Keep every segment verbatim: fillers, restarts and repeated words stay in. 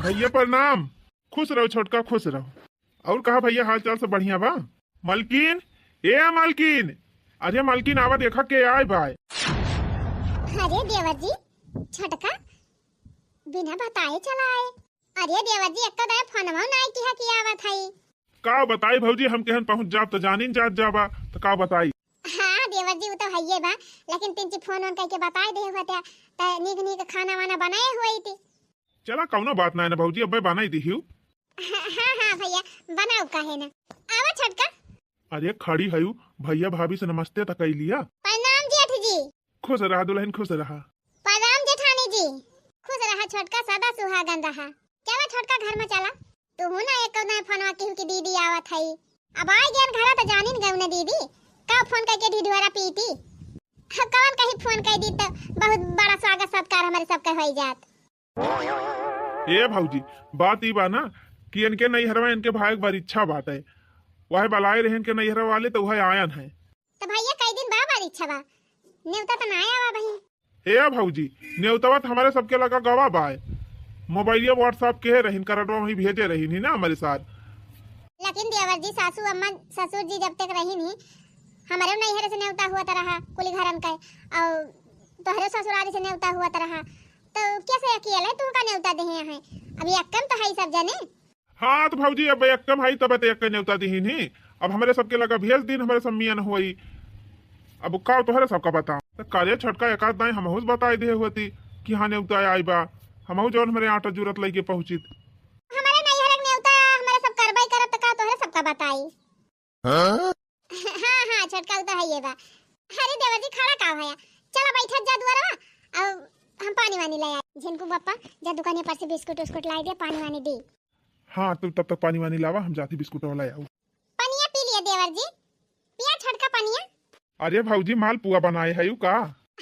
भैया प्रणाम। खुश रहो छोटका, खुश रहो। और कहा भैया, हाल चाल सब बढ़िया बा? मलकिन, ए मलकिन, अरे मलकिन, आवा देखा के आए बा। अरे देवर जी, छोटका बिना बताए चला आए। अरे देवर जी, एक तो दाए फोनवा नाई किहा कि आवत हई। का बताई भौजी, हम केहन पहुँच जाब त जानिन जात जाबा, त का बताई। हाँ देवर जी, उ तो हइये बा, लेकिन तिनची फोन ओन कइके बताए देहे होते, त नीक नीक खाना वाना बनाए होइत। चला, कौनो बात नाई ना भौजी, अब्बे बनाई दिहिउ। हाँ, हाँ, हाँ भैया, बनाउ काहे ना। आवा छोटका। अरे खड़ी हयू, भैया भाभी से नमस्ते त कई लिया। प्रणाम जेठ जी। खुश रहा दुल्हन, खुश रहा। प्रणाम जेठानी जी। खुश रहा छोटका, सदा सुहागन रहा। चला छोटका घर में चला। तू हूँ ना एक ना फोनवा केहू की दीदी आवत हई। अब आए गेन घरा त जानिन गऊ ना दीदी। का फोन कइके ढिढोरा पीटी। अब कवन कहीं फोन कइ दी त बहुत बड़ा स्वागत सत्कार हमरे सबके होई जात। ए भौजी, बात ई बा ना कि इनके नैहरवा इनके भाई के परीक्षा बाटे, वह बलाए रहे इनके नैहरवा वाले, तो वह आयन है। तो भैया, कई दिन बा परीक्षा बा, नेवता तो ना आया बा बहिन। ए भौजी, नेवतवा तो हमारे सबके लगा गवा बा, मोबाइलिया WhatsApp के रहिन, करटवा वहीं भेजे रहिन ही ना हमारे साथ। लेकिन देवर जी, सासू अम्मा, ससुर जी जब तक रहिन ही, हमारे नैहर से नेवता हुआ त रहा कुली घरन का, और तोहरे ससुरारी से नेवता हुआ त रहा, तो कैसे अकेले तुमका नेवता देहे हैं? अभी अक्कम तो है सब जने। हाँ तो भौजी, अब अक्कम है तब तो एक नेवता दिहिन ही। अब हमरे सबके लगा भेज दिन, हमरे सब मियन होई। अब का तोहरे सबका बताओ। तो करे छोटका एक आध दाई हमहू से बताई दे होती कि हाँ नेवता आई बा, हमहू जौन हमरे आटा जरूरत लेके पहुँचित। हमारे नैहर के नेवता हमारे सब करबई करब, तो का तोहरे सबका बताई? हाँ? हाँ, हाँ, छोटका उ तो हइये बा। अरे देवर जी, खड़ा का भया? चला बैठत जा दुआरवा, अब हम पानी वानी ले आई। झिनकू बप्पा, जा दुकाने पर से बिस्कुट उस्कुट लाई दे, पानी वानी दे। हाँ, तू तब तक पानी वानी लावा, हम जाती बिस्कुट वाला आऊ। पनिया पी लिया देवर जी, पिया छोटका पनिया। अरे भौजी, मालपुआ बनाए है यू का?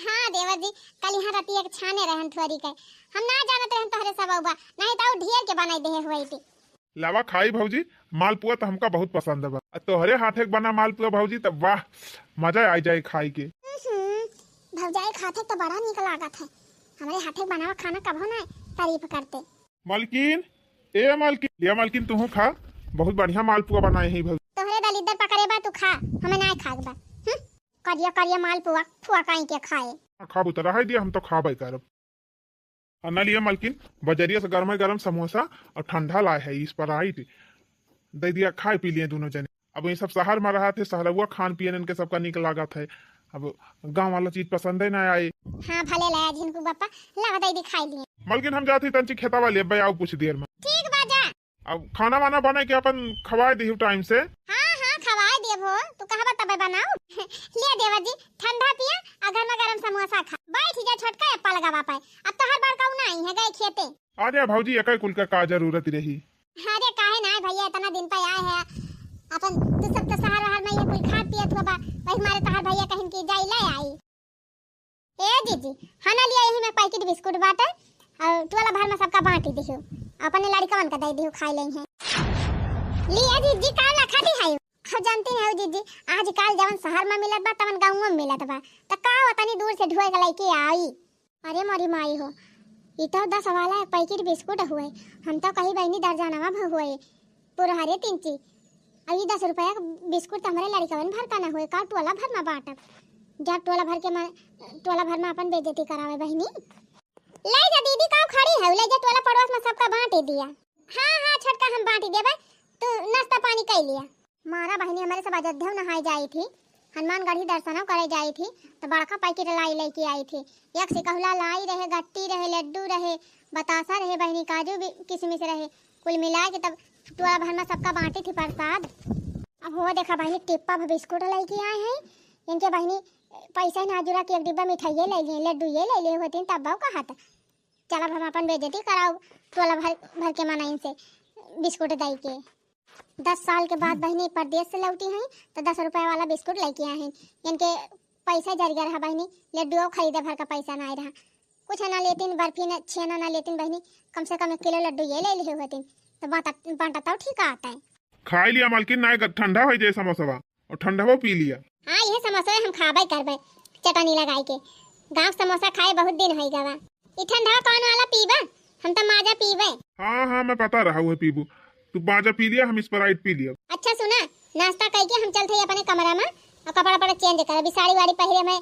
हाँ देवर जी, कल यहाँ रतिया के छाने रहन थोरी के, हम ना जानत रहन तोहरे सब बा, नहीं तो ढेर के बनाई देहे हुई थी। लावा खाई भौजी, मालपुआ तो हमका बहुत पसंद बा। आ तोहरे हाथे के बना मालपुआ भौजी, तब वाह, मजा आ जाए खाई के। हम्म, भौजाई के हाथे तो बड़ा निक लागत है। हमरे हाथे के बनावा खाना कभो ना तारीफ करते। मलकिन, ए मलकिन, लिया मलकिन, तू खा, बहुत बढ़िया मालपुआ बनाए है भौजी। तोहरे दलिद्दर पकड़े बा, तू खा, हमें ना खाए बा। हम्म, करिया करिया मालपुआ फुआ काई के खाए। खाबू तो रह दिया, हम तो खाबे करब। आ न लिए मलकिन, बजरिया से गरमे गरम समोसा और ठंडा लाए है Sprite, दे दिया, खाए पी लिए दोनों जने। अब ये सब शहर में रहा थे, शहरवा खान पियन इनके सबका निक लागत है। अब गाँव वाला चीज पसंद ही ना आए। हाँ भले लाया झिनकू बापा, लावा दे दी खाई लिए। मलकिन हम जाते तंची खेतावा ले आओ कुछ देर में। ठीक बा जा। अब खाना वाना बना के अपन खवाए दिहु टाइम से। हाँ, हाँ, खवाए देबो, तू कहबा तबे बनाऊ। ले देवर जी, ठंडा पिया, आ गरमा गरम समोसा खा। बैठ जा छोटका, अप्पा लगा बापा, अब तोहर बड़का उ ना आई है, गए खेते। अरे भौजी, एकै कुल का का जरूरत रही? अरे काहे ना भैया, इतना दिन पे आए हैं अपन, तू सब तो शहर वहर में ये कुल खात पियत हुआ बा, वही मारे तोहर भैया कहिन कि जाई ले आई। ए जीजी, हना लिया यही में पैकेट बिस्कुट बाटे, और टोला भर में सबका बांटी दिहु, अपने लड़कवन का दे दिहु, खाई लें हैं। लिया जीजी, का लखा दिहाई? अब जानती है जीजी, आजकल जवन शहर में मिलत बा, तवन गाँव में मिलत बा, त का वो तनी दूर से ढुए के लेके आई? अरे मोरी माई हो, ई तो दस वाला एक पैकेट बिस्कुट हुए, हम तो कही बहनी दर्जनवा भ हुए, पुरहरे तिनची। अब ई दस रुपया के बिस्कुट तो हमरे लड़िकवन भर का ना हुए, का टोला भर में बांटब? जब टोला भर के मन, टोला भर में अपन बेइज्जती करावे बहिनी। ले जा दीदी, का खड़ी है, ले जा टोला पड़ोस में सबका बांट दिया। हाँ, हाँ, छोटका हम बांट देबे, तू नाश्ता पानी कर लिया। मारा बहिनी, हमरे सब अयोध्या नहाए जाई थी, हनुमानगढ़ी दर्शनों करे जाई थी, तो बड़का पैकेट लाई लेके आई थी। एक सिकहुला लाई रहे, गट्टी रहे, लड्डू रहे, बतासा रहे बहिनी, काजू भी, किशमिश रहे, कुल मिला के तब टोला भर में सबका बांटी थी प्रसाद। अब हो देखा बहिनी, टिप्पा भर बिस्कुट लेके आए हैं, इनके बहिनी पैसा ना जुरा के एक डिब्बा मिठाइये ले लिए, लड्डू ये ले लिए होती, तब बहु कहा था। चला, हम अपन बेइज्जती कराओ, टोला भर, भर के मनइन से बिस्कुट दई के। दस साल के बाद बहिनी परदेस से लौटी हैं, तो दस रुपया वाला बिस्कुट लेके आए हैं। इनके पैसा जर गया रहा बहिनी, लड्डुओ खरीदे भर का पैसा ना रहा। कुछ ना लेतिन, बर्फी न, छेना ना लेतिन बहिनी, कम से कम एक किलो लड्डू ये ले लिए होतिन, तो बांटा, बांटा तो ठीक आता है। खाई लिया मालकिन, ना ठंडा हो जाए समोसवा। और ठंडवा पी लिया। हाँ, ये समोसा हम खाबे करबे, चटनी लगाई के। गाँव समोसा खाए बहुत दिन हो गवा। ई ठंडा कौन वाला पीबा? हम तो माजा पीबे। हाँ, हाँ, मैं पता रहा उहे पीबू। तू माजा पी लिया, हम Sprite पी लिया। अच्छा सुना, नाश्ता कइके हम चलत हई अपने कमरा में और कपड़ा वपड़ा change करब। अभी साड़ी वाड़ी पहिरे में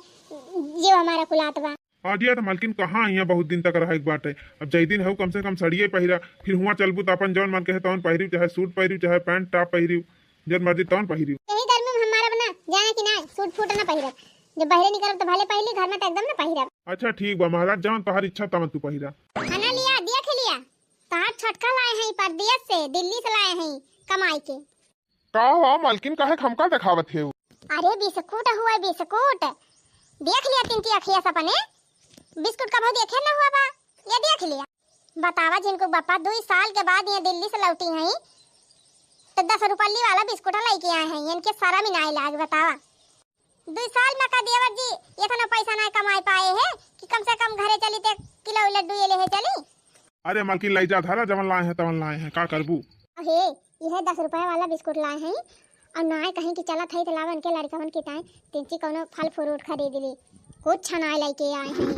जीव हमारा कुलात बा। हाँ दिया, तो मलकिन कहाँ हियाँ बहुत दिन तक रहे के बाटे। अब जय दिन हऊ कम से कम सड़िए पहिरा, फिर हुआँ चलबू तो अपन जौन मन कहे तौन पहिरिउ, चाहे suit पहिरिउ, चाहे pant top पहिरिउ, जौन मर्जी तौन पहिरिउ। यही गर्मी में हमारा बना जाना कि ना, suit फूट ना पहिरब। जब बहरे निकलब तो भले पहिली, घर में तो एकदम ना पहिरब। अच्छा ठीक बा महाराज, जौन तोहार इच्छा तवन तू पहिरा। खाना लिया, देख लिया, तोहार छोटका लाए हैं परदेश से, दिल्ली से लाए हैं कमाई के। का हो मलकिन, काहे खमका देखावत हेउ? अरे बिस्कुट हुआ, बिस्कुट। देख लिया तिनकी अखिया से अपने, बिस्कुट कबहू देखे न हुआ बा, ये देख लिया। बतावा झिनकू बप्पा, दुई साल के बाद ये दिल्ली से लौटी हैं, तो दस रुपल्ली वाला बिस्कुट लेके आए हैं, इनके शरम ही नाई लाग। बतावा, दुई साल में का देवर जी इतना पैसा नाई कमाई पाए हैं कि कम से कम घरे चली ते किलो लड्डू ये लेहे चली। अरे मलकिन, लई जा धरा, जवन लाए हैं तवन लाए हैं, का करबू? अहे, यह दस रुपया वाला बिस्कुट लाए हैं और नाय कहीं कि चलत है तो लावन के लड़कवन की ताए तिनची कौनो फल फ्रूट खरीद ली, कुछ छनाए लेके आए हैं।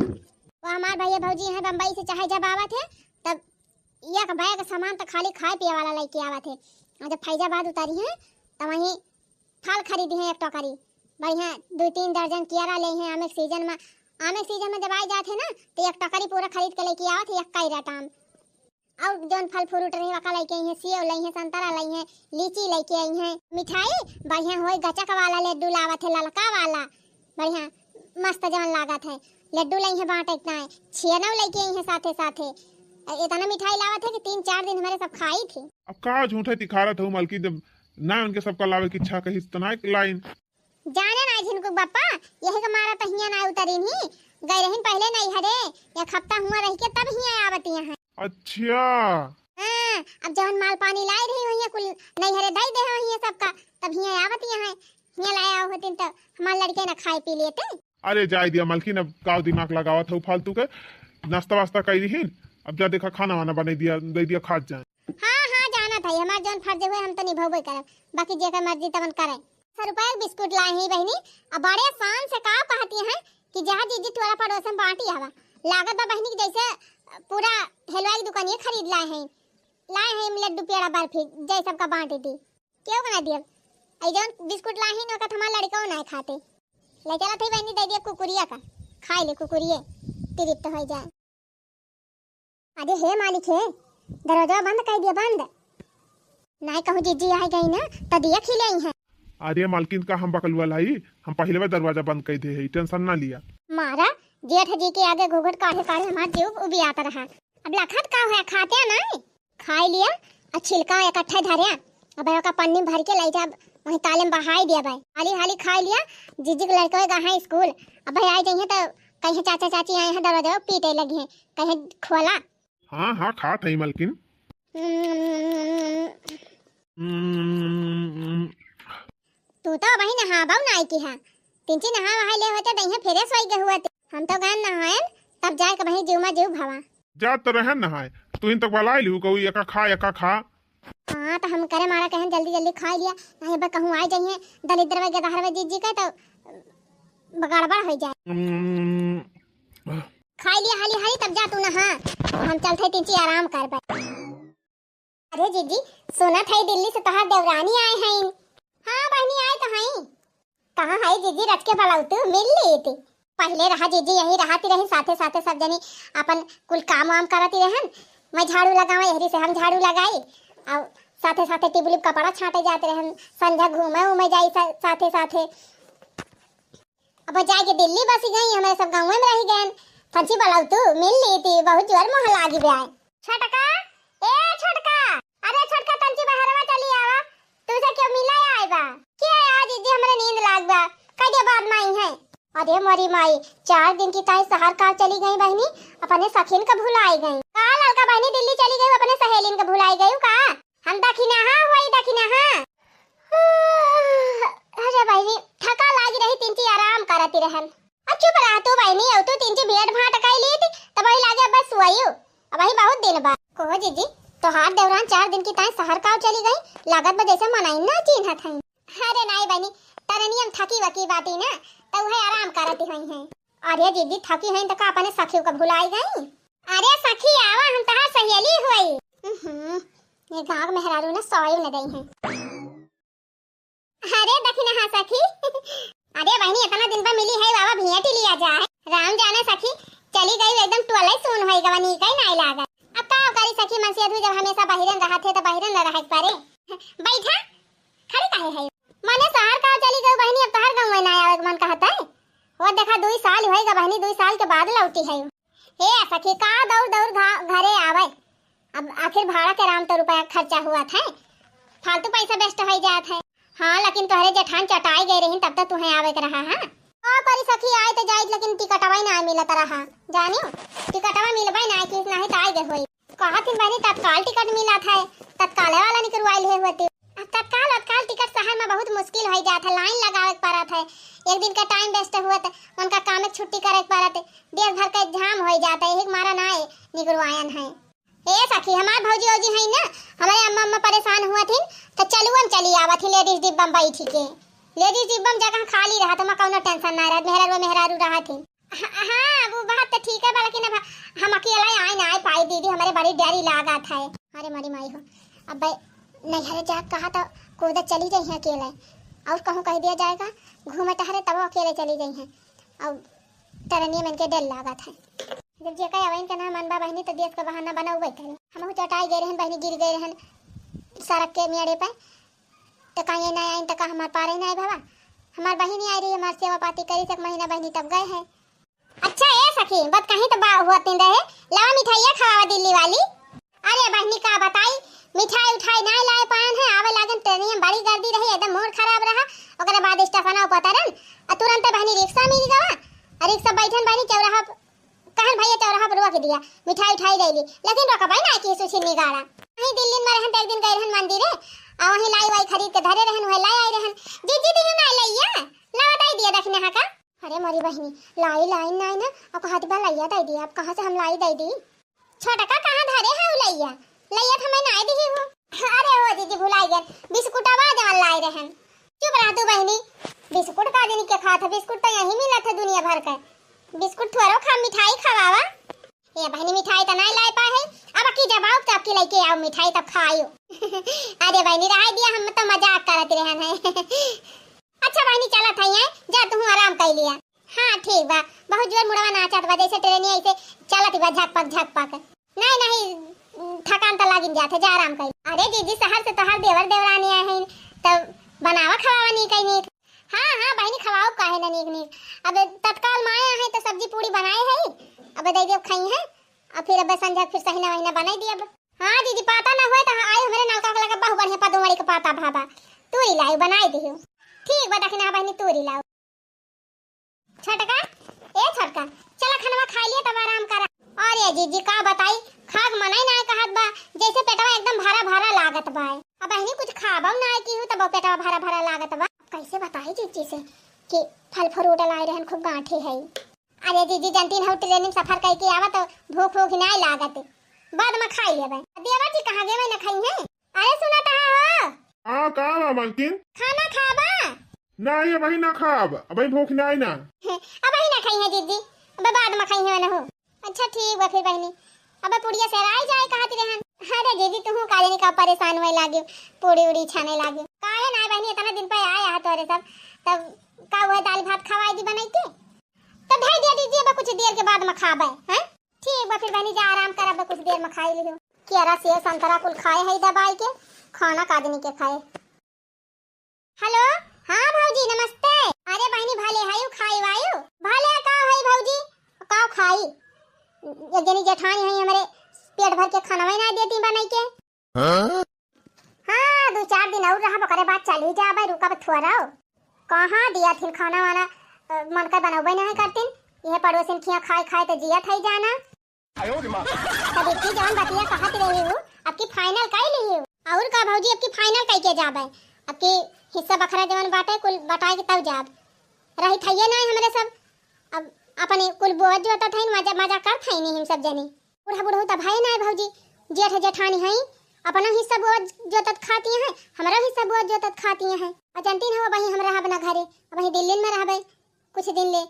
वो हमार भैया भौजी हैं बम्बई से, चाहे जब आवत है तब एक बैग सामान तो खाली खाए पिए वाला लेके आवत है। और जब फैजाबाद उतारी हैं तो वहीं फल खरीदी हैं एक टोकरी, बढ़िया दुई तीन दर्जन कियारा ले हैं। आमे के सीजन में, आमे के सीजन में जब आई जात है ना तो एक टोकरी पूरा खरीद के लेके आवत है, एक का ही रेट आम। और जौन फल फ्रूट रही वका लेके आई हैं, सेव लई हैं, संतरा लई हैं, लीची लेके आई हैं। मिठाई बढ़िया होई, गचक वाला लड्डू लावत है, ललका वाला, बढ़िया मस्त जौन लागत है लड्डू लई हैं, बांटे इतना है। छेना लेके आई हैं साथे साथे, इतना मिठाई लावत है कि तीन चार दिन हमारे सब खाई थी। अब का झूठे तिखारत हो मलकिन, जब ना उनके सबका लावे की इच्छा कही तो ना लाइन। जाने ना झिनकू बप्पा, यही के मारा तो हियाँ ना उतरिन ही। गए रहिन पहले नैहरे, एक हफ्ता हुआ रह के तब हियाँ आवत यहाँ। अच्छा। हाँ, अब जौन माल पानी लाई रही हुई है कुल नैहरे दई दे हुई है सबका, तब हियाँ आवत यहाँ। हियाँ लाया होतिन तो हमार लड़के ना खाए पी लेते। अरे जाए दिया मलकिन, अब काव दिमाग लगावत हो फालतू के। नाश्ता वास्ता कई रहीन, अब जा देखा खाना वाना बनाई दिया, दे दिया, खात जाए। हाँ, हाँ, जानत है, हमार जौन फर्ज हुए हम तो निभावे करब, बाकी जेकर मर्जी तवन करे। सौ रुपया के बिस्कुट लाए हैं बहिनी, अब बड़े शान से का कहती हैं कि जा जीजी तोरा पड़ोस में बांटी आवा। लागत बा बहिनी कि जैसे पूरा हलवाई की दुकानिए खरीद लाए हैं, लाए हैं लड्डू पेड़ा बर्फी, जय सबका बांट दी। क्यों बना दिया? आई जौन बिस्कुट लाए हैं ओका तो हमार लड़का ना खाते। ले चला थी बहिनी, दे दिया कुकुरिया का, खाई ले कुकुरिए, तृप्त हो जाए। अरे हे मालिक हे, दरवाजा बंद कर दिया, बंद। नाय कहूँ जीजी आ गई ना तो दिया खिलाई है। अरे मालकिन का हम बकलुआ लाई, हम पहले बार दरवाजा बंद कर दे है, टेंशन ना लिया। मारा, जेठ जी के आगे घूघट काढ़े काढ़े हमार जीव उबियात रहा। अब लखत का है, खाते नहीं? खाई लिया और छिलका इकट्ठा धरिया, अब ओका पन्नी में भर के लाई जा, वहीं ताले में बहाई दिया भाई। हाली हाली खाई लिया, जीजी के लड़का गए हैं स्कूल, अब भाई आ जाइए तो कहीं चाचा चाची आए हैं दरवाजा पीटे लगी हैं, कहीं खोला। हाँ हाँ, खात है मलकिन। हम्म। हम्म। तू तो वही नहाबऊ नाई की है, तिनची नहा वहा ले होते दहिया फिरे सोई के हुआ ती। हम तो गए नहायन, तब जाए के वही जीव मा जीव भवा। जा तो रहन नहाए, तू इन तक बलाई लिहू कहू एका खा, एका खा। हाँ, तो हम करे मारा कहन जल्दी जल्दी खाई लिया, नहीं बा कहूँ आ जाइए दलिद्र वे गदहर वे जीजी के तो गड़बड़ हो जाए। हम्म। खाई लिया हाली हाली, तब जा तू नहा, हम चलते तिनची आराम कर बे। अरे जीजी, सुनत है दिल्ली से तोहार देवरानी आए हैं। हाँ बहनी, आए तो हैं। कहाँ है जीजी, रट के बुलाऊ तू, मिल ली थी। पहले रहा जीजी, यहीं रहती रही, साथे साथे सब जनी अपन कुल काम वाम करती रहन। मैं झाड़ू लगावा, यहरी से हम झाड़ू लगाई, और साथे साथे टिबुलिप कपड़ा छाटे जाते रहन, संझा घूमे उमे जाई सा-, साथे साथे। अब जाए के दिल्ली बस गई, हमारे सब गाँव में रह गए। तंची बुलाऊ तू, मिल ली थी, बहुत जोर मोह लागी बे आए। छोटका, ए छोटका, अरे छोटका तंची बहरवा चली आवा, तुझे क्यों मिला आए बा? के आज जी हमरे नींद लाग बा, कई दे बाद माई है। अरे मोरी माई, चार दिन की ताई शहर का चली गई बहनी, अपने सखिन का भुलाई गई। का ललका बहनी दिल्ली चली गई, अपने सहेलिन का भुलाई गई का? हम दखिनहा हुई दखिनहा। अरे बहनी, थका लागी रही, तिनची आराम करती रहन। अब चुप रह तू बहनी, अब तू तिनची भेंट भाट कई ली थी, तब वही लागे अब बस सोइयो, अब वही बहुत दिन बा। कहो जीजी, तोहार देवरान चार दिन की ताई शहर का चली गई, लागत बा जैसे मनाई ना चिन्हत है। अरे नाई बहनी, तरनियम थकी वकी बाटी ना, तो वह आराम करती हुई है। अरे जीजी, थकी हैं तो का अपने सखियों का भुलाई गई? अरे सखी आवा, हम तहार सही चली हुई। हम्म, ये गाँव के मेहरारू ना सोए न दई हैं। अरे दखिनहा सखी। अरे बहिनी, इतना दिन पर मिली है, बाबा भेंट ही लिया जाए। राम जाने सखी, चली गई एकदम टोले सून होई गवा, नीक ही नाई लागत। अब का करी सखी, मनसेधू जब हमेशा बहिरन रहत है तो बहिरन न रहे के परे। बैठा, खड़ी काहे है? मने शहर का चली गई बहिनी, अब तोहर गाँव में ना आवे के मन कहत है? वो देखा, दुई साल होई गा बहिनी, दुई साल के बाद लौटी है। हे सखी, का दौड़ दौड़ घा-, घरे आवे? अब आखिर भाड़ा के राम तो रुपया खर्चा हुआ था, फालतू पैसा waste हो जात है। हाँ, लेकिन तोहरे जेठान चटाई गए रही, तब तो तुहें आवे के रहा। हाँ, ओ परी सखी, आए तो जाइत, लेकिन टिकटवा ही ना मिलत रहा। जानियो, टिकटवा मिलबे ना किस, नहीं तो आए गए होई। कहा थिन बहनी, तत्काल टिकट मिला था, तत्काल वाला निकलवाई ले होती। अब तत्काल, तत्काल टिकट शहर में बहुत मुश्किल हो जात है, लाइन लगावे के पड़त है, एक दिन का time waste हुआ, तो उनका काम में छुट्टी करे के पड़त है, देश भर का जाम हो जात है, यही के मारा ना आए निकलवायन है। ए सखी, हमार भौजी औजी है ना, हमारे अम्मा, अम्मा परेशान हुआ थी, तो चलुअन चली आवा थी लेडीज डिब्बा में बैठी के। लेडीज डिब्बा में जगह खाली रहा, तो मैं कौनो टेंशन ना रहत, मेहरारू, मेहरारू रहा थी। हाँ, हाँ, वो बात तो ठीक है, लेकिन अब हम अकेला आए ना आए पाई दीदी, हमारे बड़ी डरी लागत है। अरे मरी माई हो, अब नैहरे जा कहा तो कूदा चली जाई हैं अकेले, और कहूँ कह दिया जाएगा घूमे टहरे तब वो अकेले चली जाई हैं, और टरनिया में इनके डर लागत है। जब जेका अवैन के ना मन बा बहिनी, तो देश का बहाना बनाउबे करे। हमहू चटाई गए रहन बहिनी, गिर गए रहन सड़क के मेड़े पे, तो कहीं ना आइन तो का हमार पारे ना आए बाबा। हमार बहिनी आई रही, हमार सेवा पाती करी से एक महीना बहिनी, तब गए हैं। अच्छा ए सखी, बात कहीं तो बा हुआ तीन रहे, लावा मिठाइया खवावा दिल्ली वाली। अरे बहिनी का बताई, मिठाई उठाई ना लाए पायन है, आवे लागन ट्रेनिया में बड़ी गर्दी रही, एकदम मूड खराब रहा। ओकरे बाद स्टेशन पर उतरन, आ तुरंत बहिनी रिक्शा मिल गवा, आ रिक्शा बैठन बहिनी चौराहा प-, कहन भैया चौराहा पर रोक दिया, मिठाई उठाई ले ली, लेकिन रोकबे ना की सुशील निगाड़ा। वहीं दिल्ली में रहन तो एक दिन गए रहन मंदिर है, आ वहीं लाई वाई खरीद के धरे रहन, वहीं लाई आई रहन। जीजी दी ना लैया, लावा दे दिया दखिनहा का। अरे मोरी बहिनी, लाई लाई नाई ना, अब कहत बा लैया दे दिया, अब कहाँ से हम लाई दे दी? छोटका कहाँ धरे है उ लैया? लैया तो हमें नाई दिही हो। अरे हो दीदी, भुलाई गए, बिस्कुटवा जवन लाई रहन। चुप रह तू बहिनी, बिस्कुट का दिन के खात है, बिस्कुट तो यहीं मिलत है दुनिया भर के। बिस्कुट थोड़ो खा, मिठाई खवावा। ए बहिनी, मिठाई तो नाई लाई पाए है, अब की जब आओ तब की लेके आओ मिठाई तब खायो। अरे बहिनी, रहाई दिया, हम तो मजाक करत रहन है। अच्छा बहिनी, चलत है, जा तू आराम कर लिया। हाँ ठीक बा, बहुत जोर मुड़वा नाचत बा, जैसे ट्रेनिया ऐसे चलत बा झकपक झकपक। नहीं नहीं, थकान तो लागिन जात है, जा आराम कर। अरे जीजी, शहर से तोहार देवर देवरानी आए हैं, तब बनावा खवावा नीक है नीक। हाँ हाँ बहिनी, खवाओ काहे ना नीक नीक। अब तत्काल माया है तो सब्जी पूड़ी बनाए है, अब दे देब खाई है, अब फिर अब संझा फिर सहिना वहिना बनाई दियब। हाँ दीदी, पाता ना होए तो हाँ, आई हमरे नलका के लगे बहु बढ़िया पदुमड़ी के पाता भाबा, तूरी लाओ बनाई दियो। ठीक बा दखिनहा बहिनी, तूरी लाओ। छोटका, ए छोटका, चला खनवा खाई लिया तब आराम करा। अरे जीजी का बताई, खाक मनई ना कहत बा, जैसे पेटवा एकदम भरा भरा लागत बा। अब बहिनी कुछ खाबो ना की हूँ तब पेटवा भरा भरा लागत बा। कैसे बताई जीजी से कि फल फ्रूट लाए रहन, खूब गांठी है। अरे जीजी, जनतीन हऊ ट्रेन में सफर करके आवा तो भूख वूख नाय लागत, बाद में खाई लेबे। देवर जी कहाँ गए, ना खाई हैं? अरे सुना तहा हो? हाँ, का बा मलकिन? खाना खाबा? ना, ये अबही ना खाब, अबही भूख नाय ना। अबही ना खाई हैं जीजी, अब बाद में खाई हैं ना हो। अच्छा ठीक बा फिर बहिनी, अब पुड़िया से राय जाए कहत रहन। अरे जीजी, तुहू का जानी का परेशान होए लागे, पूड़ी उड़ी छाने लागे। काहे ना बहिनी, इतना दिन पे आए आ तोरे सब, तब का वह दाल भात खवाई दी बनाई के? तो धर दिया दीजिए, अब कुछ देर के बाद में खाबे, हैं? ठीक बा फिर बहनी, जा आराम कर, अब कुछ देर में खाई लियो। केरा, सेब, संतरा कुल खाए है दबाई के, खाना काजनी के खाए। हेलो, हाँ भौजी नमस्ते। अरे बहनी, भले हयू, खाई वायु? भले का है भौजी, का खाई? एक जनी जेठानी है हमरे, पेट भर के खाना ना देती बनाई के। हाँ? हाँ, दो चार दिन और रहब, ओकरे बाद चली जाबे, रुकब थोड़ा। कहाँ दिया थिन खाना वाना, अ, मन का बनौबे नहीं करतिन। यह पड़ोसिन खिया खाए खाए तो जिया थाई जाना। आयो रे माँ। तब इतनी जौन बतिया कहत रही हूँ, अब की final कई ली हूँ। और का भौजी, अब की final कई के जाबे? अब की हिस्सा बखरा जवन बाटे, कुल बटाए के तब जाब। रही थइये नहीं हमरे सब। अब अपने कुल बोअत जोतत हईन, मजा, मजा करत हईन हम सब जने। बूढ़ा बुढ़ऊ त भए ना है भौजी, जेठ जेठानी हईं, अपना हिस्सा बोअत जोतत खाती हैं, हमरा हिस्सा बोअत जोतत खाती हैं। और जानती हैं, वही हम रहब ना घरे, वही दिल्ली में रहबे कुछ दिन ले।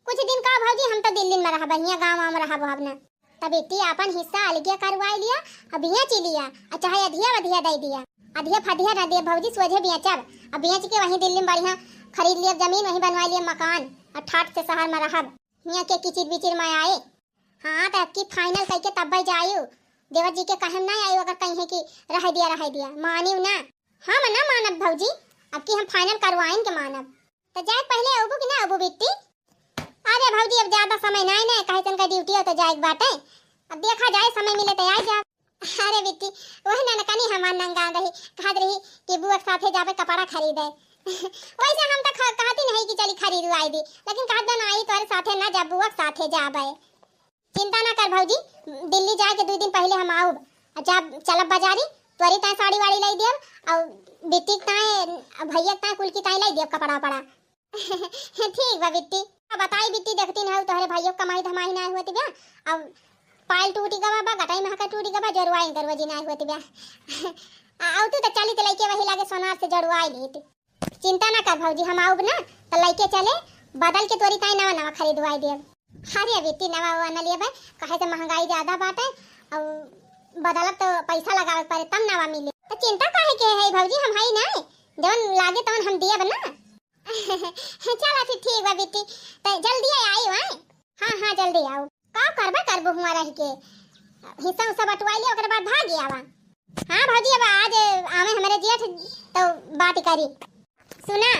कुछ दिन का भौजी, हम तो दिल्ली में रहबे, हियाँ गाँव में रहब अब ना। तब बिट्टी आपन हिस्सा अलगे करवाइ लिया, अउ बेचि लिया, अउ चाहे अधिया वधिया दइ दिया। अधिया फधिया न दिया भौजी, सोझे बेचब। अउ बेचि के वहीं दिल्ली में बढ़िया खरीद लिया जमीन, वहीं बनवाइ लिया मकान, अउ ठाट से सहर में रहब। हियाँ के किचिर बिचिर में आए। हाँ, त अबकी final कइके तब्बै जायु। देवर जी के कहे में नाहीं आयु, अगर कहिहैं कि रहै दिया, रहै दिया, मानिउ ना। हम ना मानब भौजी, अबकी हम final करवाइन के मानब। त जाए पहिले अउबू कि ना अउबू बिट्टी? अरे भौजी, अब ज्यादा समय नाहीं ना, काहे तनका duty हो त जाए के बाटे। अब देखा जाए, समय मिले त आइ जाब। अरे बिट्टी, वही ननकनी हमार नंगान रही, कहत रही कि बुआ के साथे जाबे कपड़ा खरीदे। वैसे हम त ख-, कहती नहीं कि चली खरीदवाइ दी, लेकिन कहत बा नाहीं, तोहरे साथे ना जाब, बुआ के साथे जाबे। चिंता ना कर भौजी, दिल्ली जाए के दुइ दिन पहिले हम आउब। अउ जाब, चलब बाजारी, तोरी ताई साड़ी वाड़ी लइ देब, अउ बिट्टी के ताई, भैया के ताई, कुल की ताई लइ देब कपड़ा वपड़ा। ठीक बा बिट्टी। अब बताई बिट्टी, देखती ना हो, तोहरे भैया के कमाई धमाई ना होती बा। अब पायल टूटी गवा बा, गटाई महका टूटी गवा, जोरवाई दरवाजी ना होती बा। आ, अउ तू त चली त लइके वही लागे सोनार से जोरवाइ लीत। चिंता ना कर भौजी, हम आउब ना त लइके चले, बदल के तोरी ताई नवा नवा खरीदवाइ देब। अरे बिट्टी, नवा ववा न लेबे, काहे से महंगाई ज्यादा बाटे, अउ बदलब त पैसा लगावे के पड़े तब नवा मिले। त चिंता काहे के है भौजी, हम हई ना, जवन लागे तवन हम दियब ना। चला फिर ठीक बा बिट्टी, त जल्दी आई, आए। हाँ, हाँ, जल्दी आउ। का करबे करबू हुआँ रहि के? हिस्सा उस्सा बटुआइ लिया, ओकरे बाद भागि आवा। हाँ भौजी, अब आज आवे हमरे जेठ, त बात करी। सुना,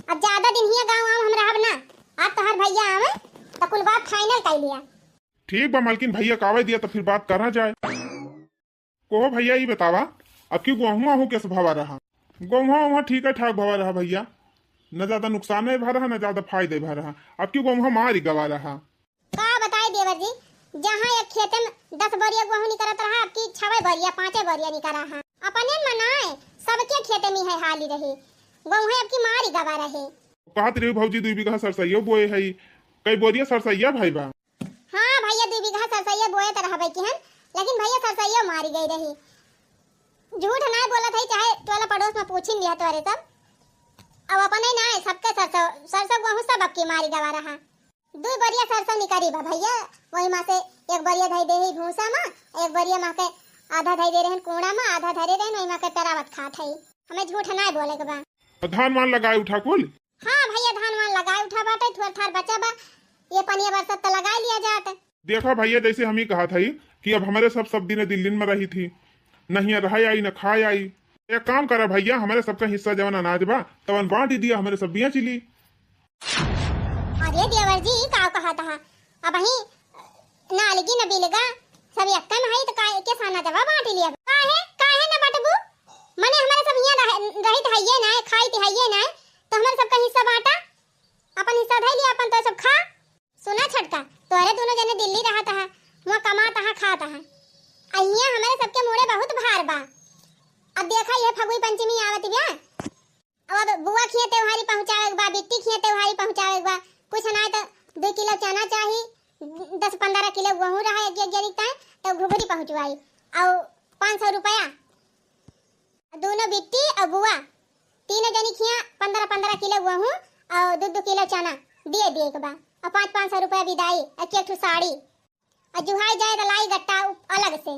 अब ज्यादा दिन हियाँ गाँव आउँ हम रहब ना, अब तोहार भैया आवे, त कुल बात final कइ लिया। ठीक बा मलकिन, भैया का आवै दिया, त फिर बात करा जाए। कहो भैया, ई बतावा, अबकी गोहुआ ओहू कैसे भवा रहा? गोहुआ ओहुआ ठीक है ठाक भवा रहा भैया, न ज्यादा नुकसान भा रहा, न ज्यादा फायदे भा रहा। अबकी गोहुआ मारी गवा रहा। का बताई देवर जी, जहाँ एक खेते में दस बोरिया गोहूँ निकरत रहा, अबकी छवे बोरिया, पाँचे बोरिया निकरा है। अपने मनाए, सबके खेते में है हाली रहे, गोहूँ अबकी मारी गवा रहे। कहत रही भौजी, दुई बीघा सरसैया बोए है, कई बोरिया सरसैया भई बा? हाँ भैया, दुई बीघा सरसैया बोए त रहबे की हन, लेकिन भैया सरसैया मारी गई रही। झूठ ना बोलत है, चाहे टोला पड़ोस में पूछिन लिया तोरे सब। अब अपने ना है, सबके सरसों, सरसों गोहूँ सब अबकी मारी गवा रहा। दुई बोरिया सरसों निकरी बा भैया, वही मा से एक बोरिया धई दे ही भूसा मा, एक बोरिया मा के आधा धई दे रहन कूड़ा मा, आधा धरे रहन वही मा के पेरावत खात है। हमें झूठ ना बोले के बा। तो धान वान लगाए उठा कुल? हाँ भैया, धान वान लगाए उठा बाटे, थोर थार बचा बा, ये पनिया बरसत त लगाए लिया जात। देखा भैया, जैसे हम ही कहा था कि अब हमरे सब, सब दिन दिल्ली में रही थी, न हियाँ रहा आई, न खाए आई। एक काम करा भैया, हमरे सबका हिस्सा जवन अनाज बा, तवन बाँट ही दिया, हमरे सब बिया चिली। अरे देवर जी, ई का कहा था? अबहीं नालगी न बिलगा, सब एक्का में हई, त का एके साना जवा बाँट लिया। काहे, काहे न बटबू? मने हमरे सब हियाँ रह-, रहित हइये नाय, खाइत हइये नाय, त हमरे सबका हिस्सा बाँटा, अपन हिस्सा धइ लिया, अपन तो सब खा। सुना छोटका, तोहरे दुनो जने दिल्ली रहत हा, हुआँ कमात हा, खात हा। आ हियाँ हमरे सबके मुड़े बहुत भार बा। अब देखा, ये फगुई पंचमी आवत बिया, अब बुआ खिया त्योहारी पहुँचावे के बा, बिट्टी खिया त्योहारी पहुँचावे के बा। कुछ नाय त दुइ किलो चना चाही, दस पन्द्रह किलो गोहूँ रहा एक, एक जनी ताई, त घुघरी पहुँचवाई। अउ पाँच सौ रुपया, दुनो बिट्टी अउ बुआ, तीनों जनी खिया पन्द्रह पन्द्रह किलो गोहूँ अउ दुइ दुइ किलो चना दिए दिए के बा। अउ पाँच, पाँच सौ रुपया बिदाई, एक एक ठो साड़ी। आ जुहाई जाए त लाई गट्टा उ-, अलग से।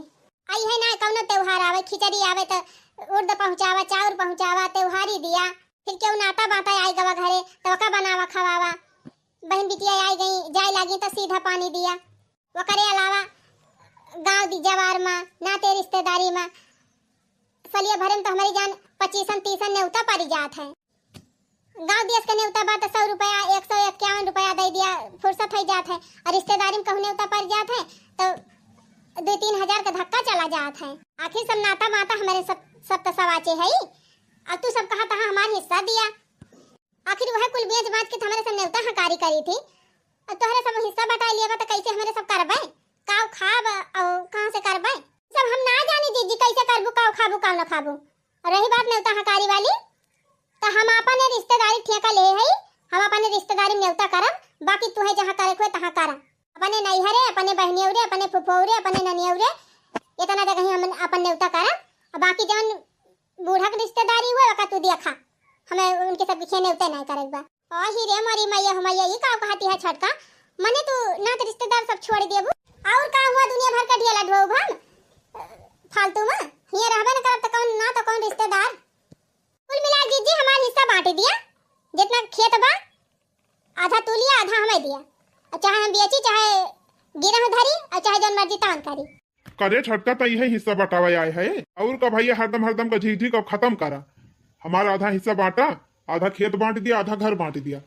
आ इहे ना कौनो त्योहार आवे, खिचड़ी आवे त उर्द पहुँचावा, चाउर पहुँचावा, त्योहारी दिया। फिर केहू नाता बाता आई गवा घरे त ओका बनावा खवावा। बहिन बिटिया आई गई, जाए लागी त सीधा पानी दिया। ओकरे अलावा गाँव दी जवार मा, नाते रिश्तेदारी मा, सलिया भरे में त हमरी जान पच्चीसन तीसन नेवता परि जात है। गाँव देश के नेवता बा त सौ रुपया, एक सौ इक्यावन रुपया दइ दिया, फुर्सत होइ जात है। अउ रिश्तेदारी में कहूँ नेवता परि जात है, त दुइ तीन हजार का धक्का चला जात है। आखिर सब नाता माता हमरे सब, सब त सवाचे है। अब तू सब कहा तहा हमार हिस्सा दिया। आखिर वह कुल बेच बाच के त हमरे सब नेवता हकारी करी थी। अब तोहरे सब हिस्सा बटाई लिया बा, त कैसे हमरे सब करबे? काव खाब अउ कहाँ से करबे? सब हम ना जानी जीजी, कैसे करबू, काव खाबू, काव ना खाबू। अउ रही बात नेवता हकारी वाली, त हम अपने रिश्तेदारी ठेका ले हई, हम अपने रिश्तेदारी में नेवता करब, बाकी तुहे जहाँ करे के होए तहाँ करा। अपने नैहरे, अपने बहनियौरे, अपने फुफौरे, अपने ननियौरे, इतना जगह ही हम अपन नेवता करब। अउ बाकी जौन बूढ़ा के रिश्तेदारी होए, ओका तू देखा, हमें उनके सबके खिया नेवते नहीं करे के बा। आही रे मोरी मैया हो मैया, ई का कहती है छोटका? मने तू नात रिश्तेदार सब छोड़ देबू? और का हुआ, दुनिया भर का ढिया लडुआ उभम? फालतू में हियाँ रहबे न करब त कौन ना त कौन रिश्तेदार। कुल मिला के जीजी हमार हिस्सा बांट दिया, जितना खेत बा आधा तू लिया आधा हमें दिया, और चाहे हम बेची चाहे गिरह धरी और चाहे जौन मर्जी तौन करी। करे छोटका, त इहे हिस्सा बटावे आए है। और का भैया, हरदम हरदम का झिकझिक अब खत्म करा। हमारा आधा हिस्सा बांटा, आधा खेत बांट दिया, आधा घर बांट दिया।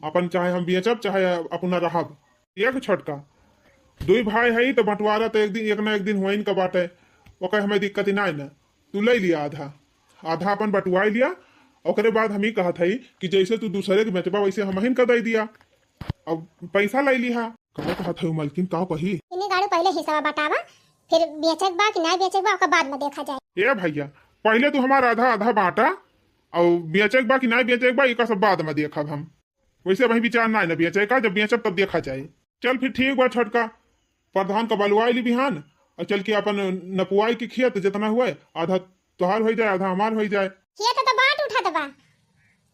अपन चाहे हम बेचब चाहे अपना रहब। देख छोटका, दुई भाई है त बंटवारा त एक दिन, एक ना एक दिन होइन का बाटे। ओकर हमें दिक्कत ही ना है ना। तू ले लिया आधा, आधा अपन बटुआई लिया। ओकरे बाद हम ही कहत हई कि जैसे तू दूसरे के बेचबा वैसे हमहिन का दे दिया। अब पैसा ले लिहा। का कहत हई मलकिन, का कही? इन्हीं गाड़ू पहले हिस्सा बटावा, फिर बेचे के बा कि ना बेचे के बा ओकर बाद में देखा जाए। ए भैया, पहले तू हमार आधा आधा बांटा, और बेचे के बा कि ना बेचे के बा एकर सब बाद में देखब हम। वैसे अबहीं विचार ना है ना बेचे का, जब बेचब तब देखा जाए। चल फिर ठीक बा छोटका, प्रधान का बलवाई ली बिहान, और चल के अपन नपुआई के खेत जितना हुए आधा तोहार होइ जाए, आधा हमार होइ जाए। खेत तो बांट उठत बा,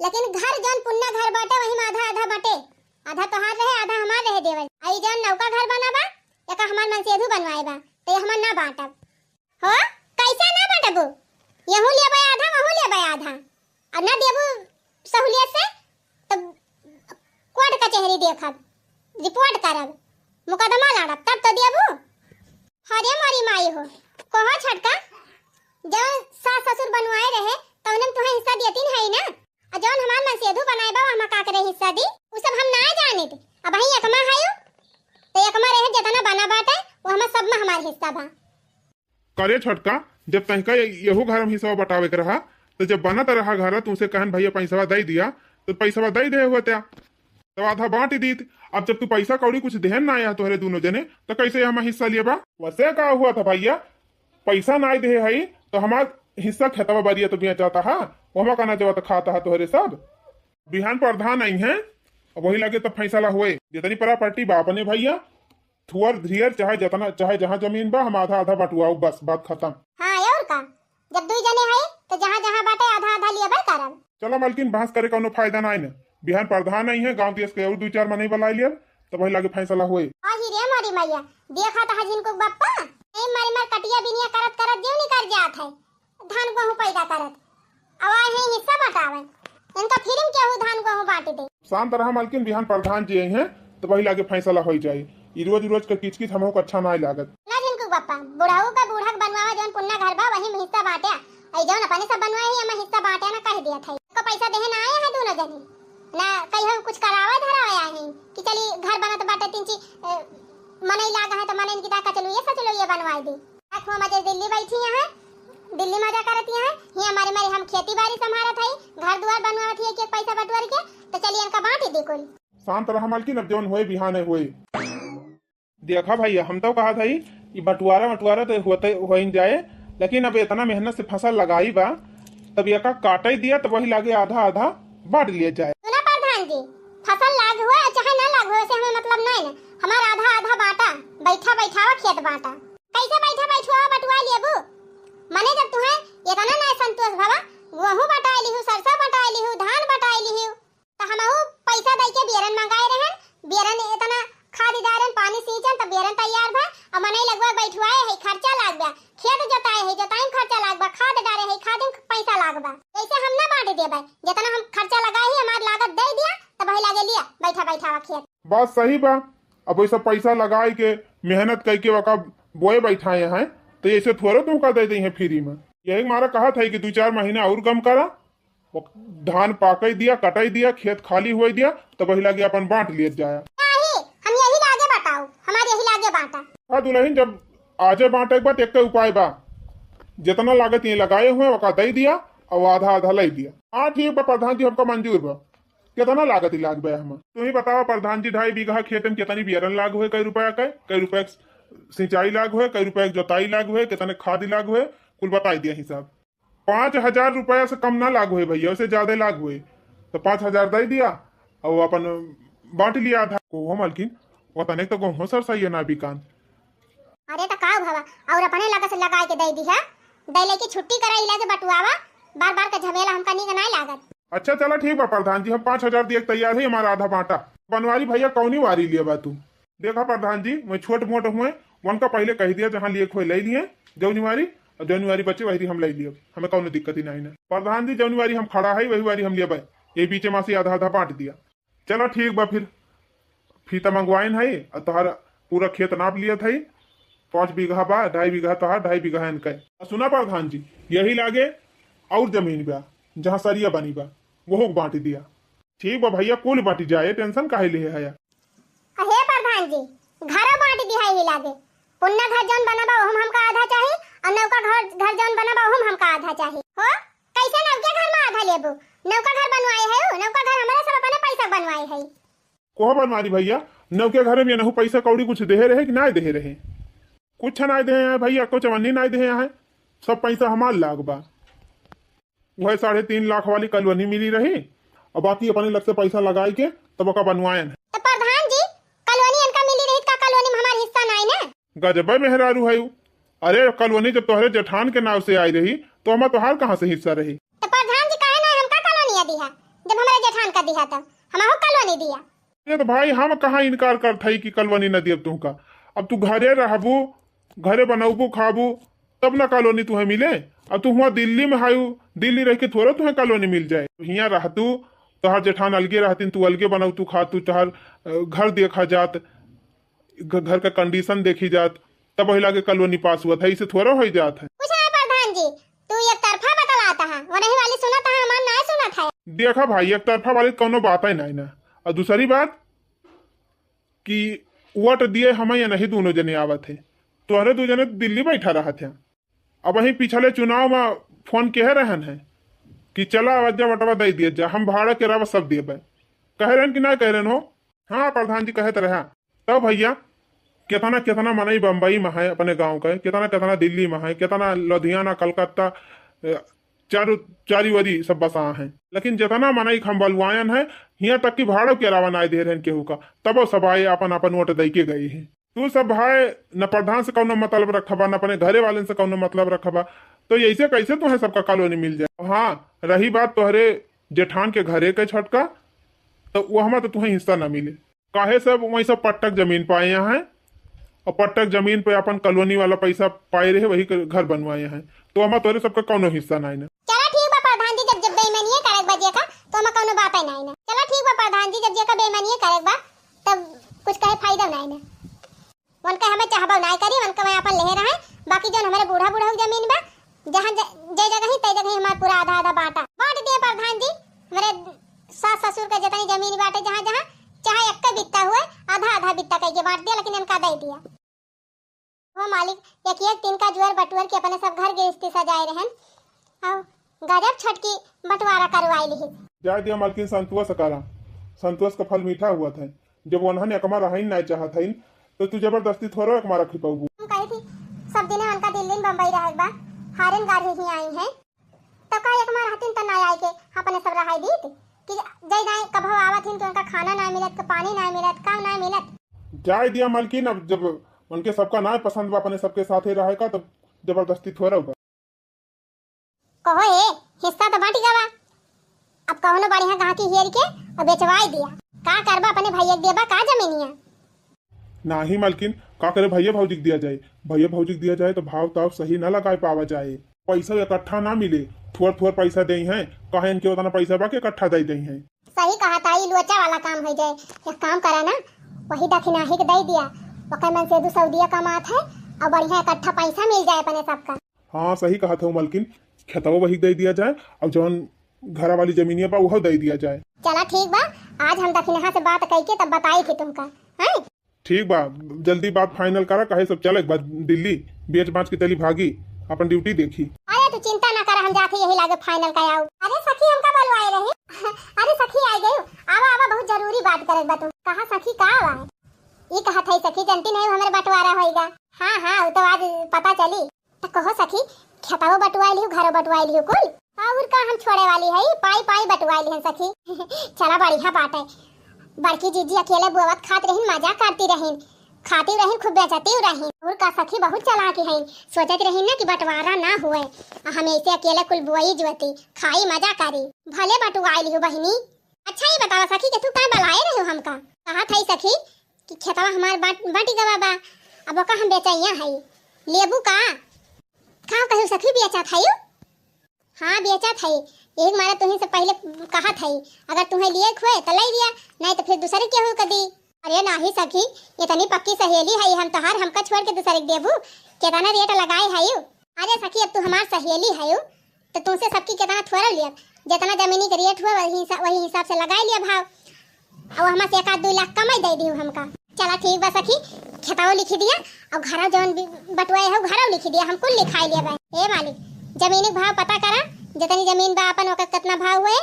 लेकिन घर जौन पुन्ना घर बाटे वही में आधा आधा बाटे, आधा तोहार रहे आधा हमार रहे देवल। आ ई जौन नौका घर बना बा एका हमार मनसेधु बनवाए बा, तो ये हमार ना बांटब। हो, कैसे ना बांटबू? यहू लेबे आधा, वहू लेबे आधा। आ ना देबू सहूलियत से, तब कोर्ट कचहरी देखब, रिपोर्ट करब, मुकदमा लड़ब, तब तो देबू। हरे मोरी माई हो, कहो छोटका, जौन सास ससुर बनवाए रहे, तौने में तुहें हिस्सा देती नहीं है ना? आ जौन हमार मनसेधु बनाए बा, ओहमा का करे हिस्सा दी, उ सब हम ना जानित। अबहीं एकमा हयू, तो एकमा रहे जितना बना बाटे, वो हमार सब में हमार हिस्सा बा। करे छोटका, जब तनिका ये-, यहू घर में हिस्सा बटावे के रहा, तो जब बनत रहा घर, तुमसे कहन भैया पैसवा दे दिया, तो पैसवा दे दे होत्या, तब आधा बांट दीत। अब जब तू पैसा कौड़ी कुछ देहन ना आया तोहरे दोनों जने, तो कैसे हम हिस्सा लिए बा? वैसे का हुआ था भैया, पैसा ना दे है तो हमार हिस्सा खेतवा बारिया तो बेचाता हा, ओमा का ना जवा तो खाता हा तोहरे सब। बिहान प्रधान आई हैं, अब वही लगे तब फैसला हुए। जितनी प्रॉपर्टी बा अपने भैया, थुअर धियर चाहे जतना, चाहे जहाँ जमीन बा, हम आधा आधा बटुआऊ, बस बात खत्म। हाँ, और का? जब दुई जने हई, तो जहाँ जहाँ बाटे आधा आधा लियबे करब। चलो मलकिन, बहस करे कौनो फायदा नाई न। बिहान प्रधान आई है, गाँव देश के और दुई चार मनई बुलाई लियब, तब वही लागे फैसला होई। अही रे मोरी मैया, देखा तो हजिन को बप्पा, ए मर मर कटिया बिनिया करत करत जीव निकल जात है। धान गेहूं पैदा करत। अब आए हैं हिस्सा बटावे। इनका फिर केहू धान गेहूं बांट दे। शांत रहा मालकिन, बिहान प्रधान जी आई हैं, तो वही लागे फैसला होई जाई। ई रोज रोज के किचकिच हमहू को अच्छा नाई लागत। ना झिनकू बप्पा, बुढ़ऊ का बूढ़ा के बनवावा जौन पुन्ना घर बा, वही में हिस्सा बांटे। आई जौन अपने सब बनवाए ही, हमें हिस्सा बांटे ना कह दिया था। को पैसा देहे ना आए हैं दोनों जने। ना कहीं कुछ करावे धरावे आए हैं कि चली घर बनत बाटे तीन ची, ए, मनई लाग है तो मनई की दा कचलू ये सचलू ये बनवाए दी। आँख में मजे दिल्ली बैठी हैं, दिल्ली मजा करत हैं। हियाँ मारे मारे हम खेती बाड़ी संभारत हई, घर दुआर बनवावत हई, एक एक पैसा बटोर के, तो चलिए इनका बांट ही दी कुल। शांत रहा मालकिन, अब जौन होए बिहाने होए। देखा भैया, हम तो कहा था ई बंटवारा वंटवारा तो होते होइन जाए, लेकिन अब इतना मेहनत से फसल लगाई बा, तब एका काटे दिया, तब वही लागे आधा आधा बांट लिया जाए। सुना प्रधान जी, फसल लाग हुआ चाहे ना लाग हुआ, से हमें मतलब नहीं ना, हमारा आधा आधा बांटा, बैठा बैठावा खेत बांटा। कैसे बैठा बैठुआ बटुआ लेबू? मने जब तुहें इतना ना संतोष भवा, गेहूं बटाए लिहू, सरसों बटाए लिहू, धान बटाए लिहू, तो हमहू पैसा दे के बियरन मंगाए रहन, बियरन इतना खाद डारन, पानी सींचन, तो बियरन तैयार भा, और मनई लगवा बैठुआए है, खर्चा लाग बा, खेत जोताए है, जोताई में खर्चा लाग बा, खाद डारे है, खाद में पैसा लाग बा। ऐसे हम ना बांट देबे, जितना हम खर्चा लगाए ही, हमार लागत दे दिया, तब वही लागे लिया, बैठा बैठावा खेत। बात सही बा। अब वैसा पैसा लगाए के, मेहनत करके वका बोए बैठाए हैं, तो ऐसे थोड़ो तुमका दे दी हैं फ्री में। यही मारा कहा था कि दो चार महीना और गम करा, वो धान पाकई दिया, कटई दिया, खेत खाली होई दिया, तो वही लागे अपन बांट लियत जाया। नहीं, हम यही लागे बताओ, हमारे यही लागे बांटा। हाँ दुल्हन, जब आजे बांटे के बाद एक उपाय बा, जितना लागत ये लगाए हुए वका दे दिया और आधा आधा ले दिया। हाँ ठीक बा प्रधान जी, हमका मंजूर बा। कितना लागत ही लाग बे हम? तू ही बतावा प्रधान जी, ढाई बीघा खेत में कितनी बियरन लाग हुए, कई रुपया के, कई रुपया के सिंचाई लाग हुए, कई रुपया के जोताई लाग हुए, कितने खाद लाग हुए, कुल बताई दिया हिसाब। पाँच हजार रुपया से कम ना लाग हुए भैया, उससे ज्यादा लाग हुए। तो पाँच हजार दे दिया और अपन बांट लिया आधा। को हो मालकिन, वतने तो गेहूं सरसैया ना बिकान। अरे तो का भवा, और अपने लगे से लगाए के दे दी है, दे लेके छुट्टी कराई लगे बटुआवा, बार बार के झमेला हमका नीक नाय लागत। अच्छा चला ठीक बा प्रधान जी, हम पाँच हजार दिए के तैयार है, हमारा आधा बांटा। बनवारी भैया कौनी वारी लिए बा तू? देखा प्रधान जी, मैं छोट मोट हुए, उनका पहिले कहि दिया, जहाँ लिए खोए लइ लिए, जौनी वारी, और जौनी वारी बचे वही हम लइ लिए, हमें कौनो दिक्कत ही नहीं ना। प्रधान जी, जौनी वारी हम खड़ा है वही वारी हम लेबे, ये बीचे मा से आधा आधा बाँट दिया। चला ठीक बा फिर, फीता मंगवाइन है और तोहार पूरा खेत नाप लिया था, पाँच बीघा बा, ढाई बीघा तोहार, ढाई बीघा इनका। और सुना प्रधान जी, यही लागे और जमीन बा, जहाँ सरिया बनी बा, वहू के बाँट दिया। ठीक बा भैया, कुल बाँटी जाए, tension काहे लिहे है? अहे प्रधान जी, घरो बाँट दिहा ही लागे। पुन्ना घर जौन बना बा, ओहम हमका आधा चाही, और नौका घर, घर जौन बना बा, ओहम हमका आधा चाही। हो, कैसे नौके घर में आधा लेबू? नौका घर बनवाए है, नौका घर हमारे सब अपने पैसा बनवाए है। कोह बनवारी भैया, नौके घर में नहु पैसा कौड़ी कुछ देहे रहे कि नाय देहे रहे? कुछ नाय देहे हैं भैया, कुछ चवन्नी नाय देहे हैं, सब पैसा हमार लाग बा। वह साढ़े तीन लाख वाली कॉलोनी मिली रही, और बाकी अपने लग से पैसा लगाई के तब ओका बनवायन है। तो प्रधान जी, कॉलोनी इनका मिली रही, का कॉलोनी में हमार हिस्सा नाय ना? गजबे मेहरारू है उ। अरे कॉलोनी जब तोहरे जेठान के नाव से आई रही, तो हमार तोहार कहाँ से हिस्सा रही? तो प्रधान जी, काहे ना हमका कॉलोनी दिया, जब हमारे जेठान का दिया तब हमहू कॉलोनी दिया। अरे तो भाई, हम कहाँ इनकार करत हई कि कॉलोनी न दियब तुमका? अब तू घरे रहबू, घरे बनौबू, खाबू, तब ना कॉलोनी तुहे मिले। अब तू हुआ दिल्ली में हायू, दिल्ली रह के थोड़ा तुहे कॉलोनी मिल जाए। हियाँ रहतू, तोहार जेठान अलगे रहतीन, तू अलगे बनौतू, खातू, तोहार, अ, घर देखा जात, घ-, घर का condition देखी जात, तब वही लागे कॉलोनी पास हुआ था, इसे थोड़ा हो जात है। कुछ ना प्रधान जी, तू एक तरफा बतलाता है, वो नहीं वाली सुनत है, हमार ना सुनत है। देखा भाई, एक तरफा वाली कौनो बात ही नहीं ना। और दूसरी बात, कि वोट दिए हमें या नहीं, दोनों जने आवत है, तोहरे दो जने दिल्ली बैठा रहत है। अब वही पिछले चुनाव में फोन कहे रहन है कि चला आवाज जा, वोटवा दे दिए जा, हम भाड़ा के रावा सब देबे। कहे रहन कि ना कहे रहन हो? हाँ, प्रधान जी कहत रहा। तब भैया, कितना कितना मनई बम्बई में है अपने गांव का, कितना कितना दिल्ली में है, कितना लुधियाना, कलकत्ता, अ, चारू, चारी ओरी सब बसा हैं, लेकिन जितना मनई हम बलवायन है, हियाँ तक कि भाड़ो के अलावा नाय दे रहन केहू का, तबो सब आए, अपन अपन वोट दे के गए हैं। तू सब भाई न प्रधान से कौनो मतलब रखबा, न अपने घरे वालन से कौनो मतलब रखबा, तो ऐसे कैसे तुम्हें सबका कॉलोनी मिल जाए? हाँ, रही बात तोहरे जेठान के घरे के छोटका, तो वो हमार तो तुम्हें हिस्सा ना मिले। काहे सब वहीं सब पट्टक जमीन पाए हैं और पट्टक जमीन पे अपन कॉलोनी वाला पैसा पाए रहे, वही के घर बनवाए हैं, तो हमार तोरे सबका कौनो हिस्सा नहीं ना। चला ठीक बा प्रधान जी, जब, जब बेईमानिये करे के बा जेका, तो हमार कौनो बात ही नहीं ना। चला ठीक बा प्रधान जी, जब जेका बेईमानिये करे के बा, तब कुछ कहे फायदा नहीं ना। उनके हमें चाहबो नहीं करी, उनके मैं अपन लेहे रहे, बाकी जौन हमारे बूढ़ा बूढ़ा जमीन बा, जहाँ ज-, जे जगह ही, ते जगह ही हमार पूरा आधा आधा बाँटा बाँट दिए प्रधान जी। हमारे सास ससुर का जितनी जमीन बाटे, जहाँ जहाँ चाहे एक बित्ता हुए, आधा आधा बित्ता कह के बाँट दिया, लेकिन इनका दे दिया। हो मालिक, एक एक दिन का जुअर बटुअर के अपने सब घर गृहस्थी सजाए रहन, और गजब छटकी बंटवारा करवाई लिही। जाए दिया मालकिन, संतोष करा, संतोष का फल मीठा हुआ था। जब उन्हन एकमा रहन नहीं चाहत हइन, तो तू जबरदस्ती थोड़ो एकमा रखी पाऊबू। हम कही थी, सब दिने उनका दिल्ली बम्बई रहे बा, हारन गाड़ी ही आई हैं, तो का एकमा रहतीन तो ना आए के अपने सब रहाई दीत कि जय जाए कभो आवत हिन तो उनका खाना ना मिलत, के पानी ना मिलत, काम ना मिलत। जाए दिया मालकिन, अब जब उनके सबका ना पसंद बा अपने सबके साथे रहे का, तब जबरदस्ती थोड़ा बा। कहो ए, हिस्सा तो बाँट गवा, अब कौनो बढ़िया गाहकी हेर के और बेचवाई दिया। का करबा, अपने भैया के देबा का जमीनिया? नाही मालकिन, का करे, भैया भौजी के दिया जाए, भैया भौजी के दिया जाए तो भाव ताव सही ना लगाए पावा जाए, पैसा इकट्ठा ना मिले, थोड़ थोड़ पैसा दे हैं, कहे इनके उतना पैसा बा के इकट्ठा दे दे हैं। सही कहा ताई, लोचा वाला काम हो जाए। एक काम करा ना, वही दखिनाही के दे दिया, ओकर मन से दू सौ दिया कमात है और बढ़िया इकट्ठा पैसा मिल जाए अपने सबका। हाँ, सही कहा था मलकिन, खेतवा वही दे दिया जाए और जौन घरा वाली जमीनिया बा उहो दे दिया जाए। चला ठीक बा, आज हम दखिनहा से बात कइके तब बताई थी तुमका, हैं? ठीक बा, जल्दी बात final करा, काहे सब चले बा दिल्ली, बेच बाच के चली भागी, अपन duty देखी। अरे तू चिंता ना कर, हम जाके यही लागे final कर आऊ। अरे सखी हमका बुलवाए रहे। अरे सखी आ गई, आवा आवा, बहुत जरूरी बात करे बा तू। कहा सखी का आवा है? ई कहा था सखी, जनती नहीं हमारे बंटवारा होएगा। हाँ हाँ, वो तो आज पता चली। त कहो सखी, खेतवो बटुआई लिहू, घरो बटुआई लिहू कुल। और का हम छोड़े वाली है, पाई पाई बटुआई लिहन सखी। चला बढ़िया बात है। बड़की जीजी अकेले बोवत खात रहीन, मजा करती रहीन, खाती रहीन, खूब बेचती रहीन। और का सखी बहुत चालाक है, सोचत रहीन ना कि बंटवारा ना हुए, आ हम ऐसे अकेले कुल बोई जुअती, खाई मजा करी। भले बटुआई लिहू बहिनी। अच्छा ये बतावा सखी कि तू काहे बलाए रहे हो हमका? कहा था सखी कि खेतवा हमार बट, बटि गवा बा, अब ओका हम बेचइया हई, लेबू का? का कहू सखी, बेचत हई? हाँ, बेचत हई, यही मारे तुहीं से पहिले कहत हई, अगर तुहें लिए खुए त लइ लिया, नाहीं त फिर दूसरे केहू क दी। अरे नाहीं सखी, इतनी पक्की सहेली हई हम तोहार, हमका छोड़ के दूसरे के देबू? केतना रेट लगाए हई? अरे सखी, अब तू हमार सहेली हई, त तुमसे सबकी केतना थोड़ा लियब, जेतना जमीनी के रेट हुआ वही हिसा-, वही हिसाब से लगाए लिया भाव। अउ हमा से एक आध दुइ लाख कमाई दइ दिहू हमका। चला ठीक बा सखी, खेतवो लिखि दिया अउ घरौ जौन बि-, बटुआए हौ घरौ लिखि दिया, हम कुल लिखाइ लिया बा। ए मालिक, जमीनी के भाव पता करा, जेतनी जमीन बा आपन ओकर केतना भाव हुए,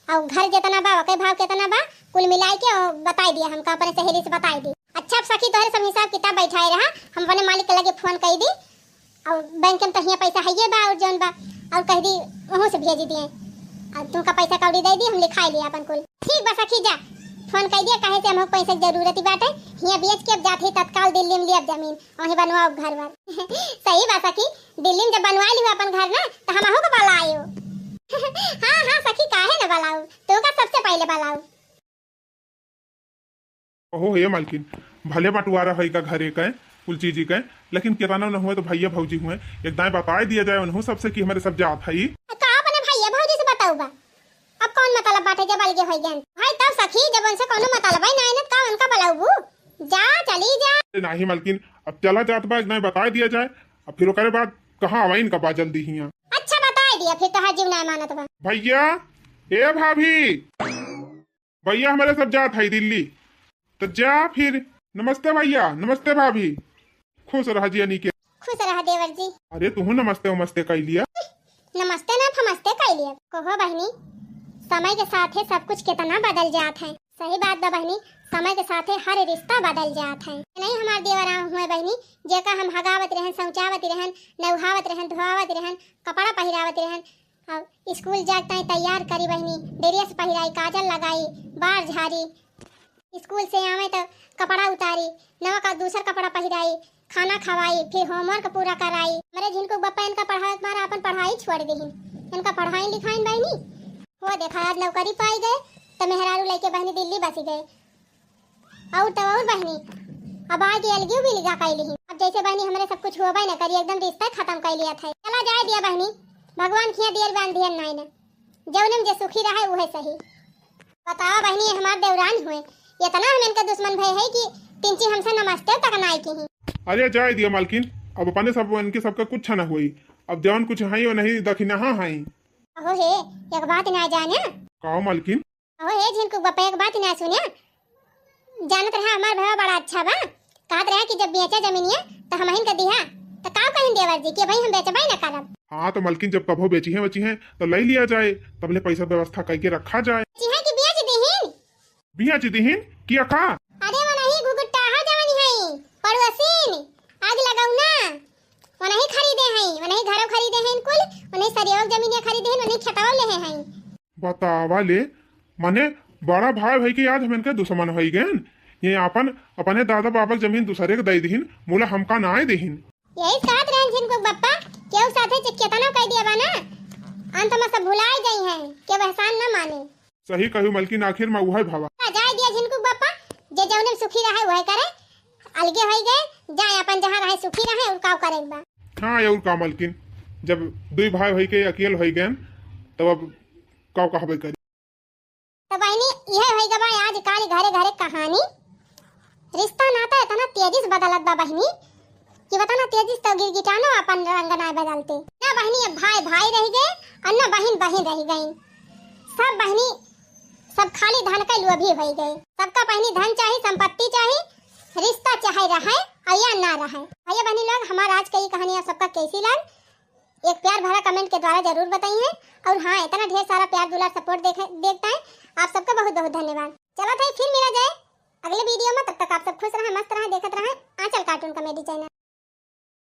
अउ घर जेतना बा ओकर भाव केतना बा, कुल मिलाइ के अउ बताइ दिया हमका, अपने सहेली से बताइ दी। अच्छा अब सखी तोहरे सब हिसाब किताब बैठाए रहा, हम अपने मालिक के लगे फोन कइ दी। अउ बैंक में तो हियाँ पैसा हइये बा, अउर जौन बा, अउर कहि दी, वहूँ से भेजि दिए। अउर तुमका पैसा कौड़ी दइ दी, हम लिखाइ लिया आपन कुल। ठीक बा सखी, जा, फोन कइ दिया, काहे से हमहू पैसा के जरूरत ही बाटे। हियाँ बेच के अब जात ही तत्काल दिल्ली में लियब जमीन, वहीं बनवाओ घर वर। सही बा सखी, दिल्ली में जब बनवाइ लिहू आपन घर ना, त हमहू को बलायो। हाँ, हाँ सखी, काहे न बलाऊ, तुमका सबसे पहिले बलाऊ। ओहो हे मालकिन, भले बंटवारा है का घरे का, कुल चीज का, लेकिन केतना न हुए तो भैया भौजी हुए, एक दाएं बताए दिया जाए उन्हों सबसे कि हमरे सब जात है। का अपने भैया भौजी से बताऊ बा? अब कौन मतलब बाटे जब अलगे होई गए? भाई तब सखी, जब उनसे कौनो मतलब ही ना है ना, का उनका बलाऊ? जा, चली जा। अरे नाही मालकिन, अब चला जात बा, एक दाएं बताए दिया जाए, अब फिर ओकरे बाद कहाँ आवा इनका बा जल्दी हियाँ। अच्छा बताए दिया, फिर तो हर जीव ना मानत बा। भैया, ए भाभी, भैया हमरे सब जात है दिल्ली, तो जा फिर। नमस्ते भैया, नमस्ते भाभी, खुश रहा जियनी के। खुश रहा देवर जी। अरे तुहू नमस्ते उमस्ते कइ लिया। नमस्ते ना फमस्ते कइ लिया। कहो बहनी, समय के साथे सब कुछ केतना बदल जात है। सही बात बा बहनी, समय के साथे हर रिश्ता बदल जात है। नहीं हमार देवरा हुए बहनी, जेका हम हगावत रहन, सौचावत रहन, नौहावत रहन, धोआवत रहन, कपड़ा पहिरावत रहन, अउ स्कूल जाए ताईं तैयार करी बहिनी, ड्रेस पहिराई, काजल लगाई, बार झारी, स्कूल से आवे त कपड़ा उतारी, नवा का दूसर कपड़ा पहिराई, खाना खवाई, फिर होमवर्क पूरा कराई। हमरे झिनकू बप्पा इनका पढ़ावे के मारा अपन पढ़ाई छोड़ दिहिन, इनका पढ़ाई लिखाइन बहिनी। हो देखा आज नौकरी पाई गए त मेहरारू लइके बहिनी दिल्ली बसी गए। अउर तब अउर बहिनी, अब आगे अलगियो भी लिगा कइ लिही। अब जैसे बहिनी हमरे सब कुछ होबे न करी, एकदम रिश्ता खतम कइ लिया था। चला जाए दिया बहिनी, भगवान खिया दियल बांध दिहन नाई न, जौने में जे सुखी रहे उहे सही। बतावा बहिनी, हमार देवरान हुए, इतना हम इनके दुश्मन भय है कि तिनची हमसे नमस्ते तक नाई किही। अरे जाए दिया मालकिन, अब अपने सब इनके सबका कुछ न हुई, अब जौन कुछ है वो नहीं दखिनहा है। अहो हे, एक बात ना जाने। का मालकिन? अहो हे झिनकू बप्पा, एक बात ना सुने। जानत रहा हमार भैया बड़ा अच्छा बा, कहत रहा कि जब बेचा जमीनिया त हमहिन के दिहा। त का कहिन देवर जी कि भाई हम बेचबे ना करब। हाँ तो मालकिन जब कभो बेचिहे वचिहे त लइ लिया जाए, तबले पैसा व्यवस्था कइके रखा जाए। बेचिहे कि बेच दिहिन? बेच दिहिन कि अका? अरे वो नहीं घुघुटाहा जवानी है, पड़ोसिन, आग लगौना, वो नहीं खरीदे हैं, वो नहीं घरों खरीदे हैं कुल, वो नहीं सरियोग जमीनिया खरीदे हैं, वो नहीं खेतवा लेहे हैं। बतावा ले, माने बड़ा भाई भाई के आज हम इनके दुश्मन होई गए। ये आपन, अपने दादा बाबा के जमीन दूसरे के दे दिहिन, मुला हमका ना आए दिहिन। यही कहत रहन झिनकू बप्पा, केहू साथे जे केतना कह दिया बा ना, अंत में सब भुलाए गई हैं, केहू एहसान न माने। सही कहू मलकिन, आखिर में उहे भवा। जाए दिया झिनकू बप्पा, जे जौने में सुखी रहे उहे करे, अलगे होई गए, जाए अपन जहाँ रहे सुखी रहे, और का करे बा। हाँ, और का मलकिन, जब दुई भाई होई के अकेल होई गए, तब अब का कहबे करी। तो बहिनी, इहे होई गवा आज काल घरे घरे कहानी। रिश्ता नाता इतना तेजी से बदलत बा बहिनी, कि बता ना तेजी से तो गिरगिटानो अपन रंग ना बदलते। ना बहिनी अब भाई भाई रह गए, और ना बहिन बहिन रह गई। सब बहिनी, सब खाली धन के लोभी होई गए। सबका बहिनी धन चाही, संपत्ति चाही, रिश्ता चाहे रहे और या ना रहे। भैया बहिनी लोग, हमार आज के ई कहानी आप सबका कैसी लाग, एक प्यार भरा comment के द्वारा जरूर बताइए। और हाँ, इतना ढेर सारा प्यार दुलार support देखे, देखता है, आप सबका बहुत बहुत धन्यवाद। चला था फिर मिला जाए अगले video में, तब तक आप सब खुश रहें, मस्त रहें, देखत रहें आंचल cartoon comedy channel।